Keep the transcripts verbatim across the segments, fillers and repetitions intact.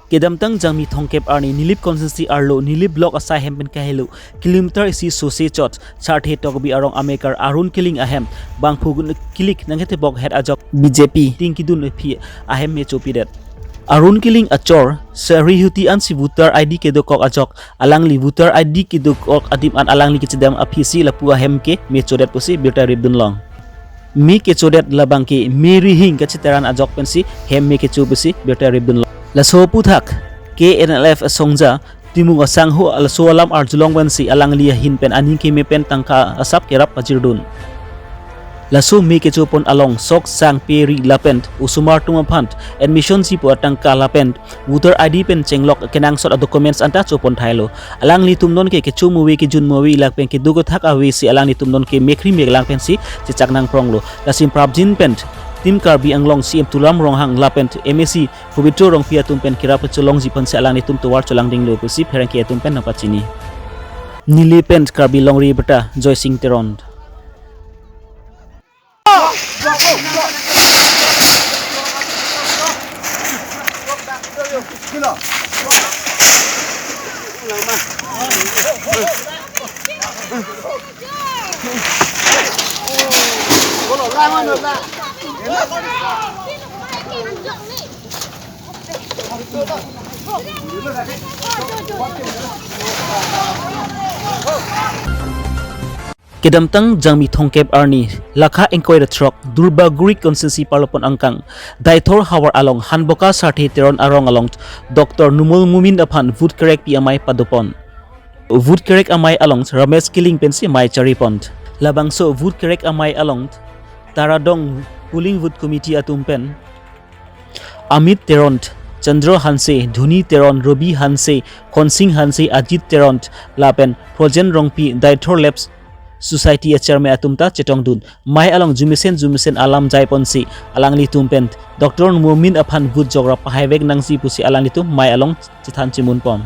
Kedamtang Jangmi thomkep arni Nilip constituency arlo Nilip block asai hem pen kahelo kilometer isi sose chot Sarthe Tokbi arong amekar Arun Killing ahem bangphu gun kilik nangketebok het ajok B J P ting kedun aphi ahem mechopidet. Arun Killing achor Sarihuti ansi voter I D kedokok ajok alangli voter I D kedokok adim an alangli kechedam aphisi lapu ahem ke mechodet pusi birta ripdunlong. Me kechodet labang ke me rihing kachiteran ajok pensi hem me kecho pusi birta ripdunlong. Laso aphuthak K N L F asongja Timung asangho laso alam arjulong pensi alangli ahin pen aning keme pen tangka asap kerap pajirdun. Laso me kechopon along sok sang pe ri lapen osomar atum aphan admission jipo atangka lapen voter I D pen chenglok kenangsot a-documents anta chopon thailo. Alanglitum non ke kecho move kejun move lapen keduk kethak avesi alanglitum non ke mekri meklang pensi chechak nangpronglo. Lasim prapjin pen Team Karbi Anglong C M Tuliram Ronghang lapen M A C Pabitra Rongpi atum pen kerap cholongji aphansi alanglitum tovar cholangdinglo pusi pherangke atum pen nangpachini. Nilip pen Karbi Longri Abirta Joysing Teron. Kedamtang Jangmi thomkep arni lakha ingkoi ra throk Durbaguri constituency parlopon angkang Deithor havar along Hanboka Sarthe Teron arong along Doctor Numal Momin aphan vote kerekpi amei padopon. Vote kerek amei along Ramesh Killing pensi mei charipon. Labangso vote kerek amei along Taradong polling booth committee atum pen Amit Teron, Chandra Hanse, Dhoni Teron, Robi Hanse, Khonsing Hanse, Ajit Teron lapen Projen Rongpi, Deithor Labs Society a chairman atum ta chetongdun. Mei along jumesen jumesen alam jaiponsi alanglitum pen Doctor Momin aphan vote jok ra pahaivek nangji pusi alanglitum mei along chethan chimunpon.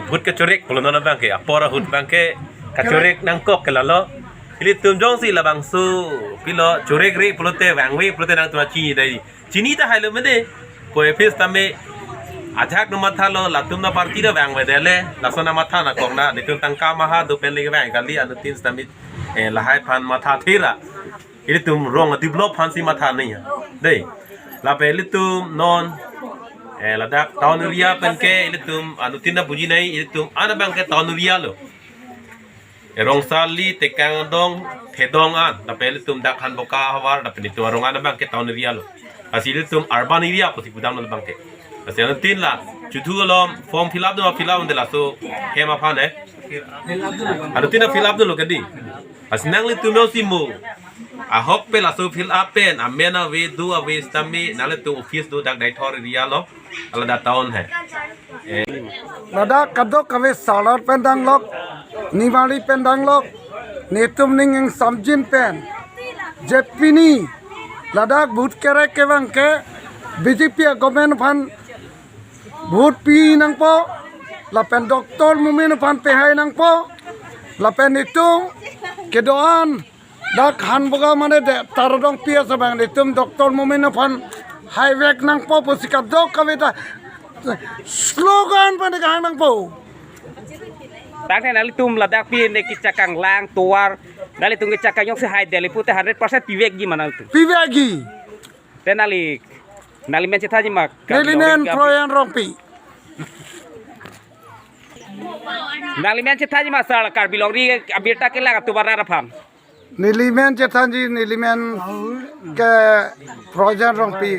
Vote kachorek pulo non abang ke, apor ahut abang ke kachorek nangkok ke lalo. Ilitum jongsi labangso pilo chorek ri pulote vangve pulote nangtum chini dei. Chini ta hailo mene. Ko aphi sitame ajak no mathalo, latum na party na vangvedetlo, laso na matha nangkok na, netum tangka maha do pen le vang kali, anuttin sitame, eh, lahai aphan matha thera. Ilitum rong develop aphansi matha nangji. Dei. Lapen ilitum non, eh, ladak town area pen ke ilitum anuttin na buji nangji, ilitum an abang ke town area lo. Rongsali, Tekangdong, Thedong an, lapen ilitum dak Hanboka havar, lapen ilitum arong an abang ke town area lo. Lasi ilitum urban area pusi pudam lo abang ke. Lasi anuttin la, chuthu alom form fill up do, fill up unde laso hem aphan eh. Anuttin na fill up dolo kedi. Lasi nanglitum jongsi mo ahok pe laso fill up pen amen ave do ave sitame nanglitum office do dak Deithor area lo, alada town he. Eh. Ladak kadokave salar pen danglok, niwari pen danglok, netum ning ingsamjin pen. Jepini ladak vote kerek ke abang ke B J P a government aphan vote pi nangpo, lapen Doctor Momin aphan pehai nangpo, lapen netum kedo-an dak Hanboka mane de Taradong P S abang netum Doctor Momin aphan haivek nangpo pusi kadokave ta slogan pen kahang nangpo. Tangte nanglitum ladak pi ne kechakang lang tovar, nanglitum kechakang jongsi haidetlo pute hundred percent pivekji ma nanglitum? Pivekji. Te nangli, nangli men chethanji ma Karbi Neli Longri men ke Projen Rongpi. Nangli men chethanji ma sir, Karbi Longri Abirta kelang atubaran aphan? Neli men chethanji, neli men ke Projen Rongpi.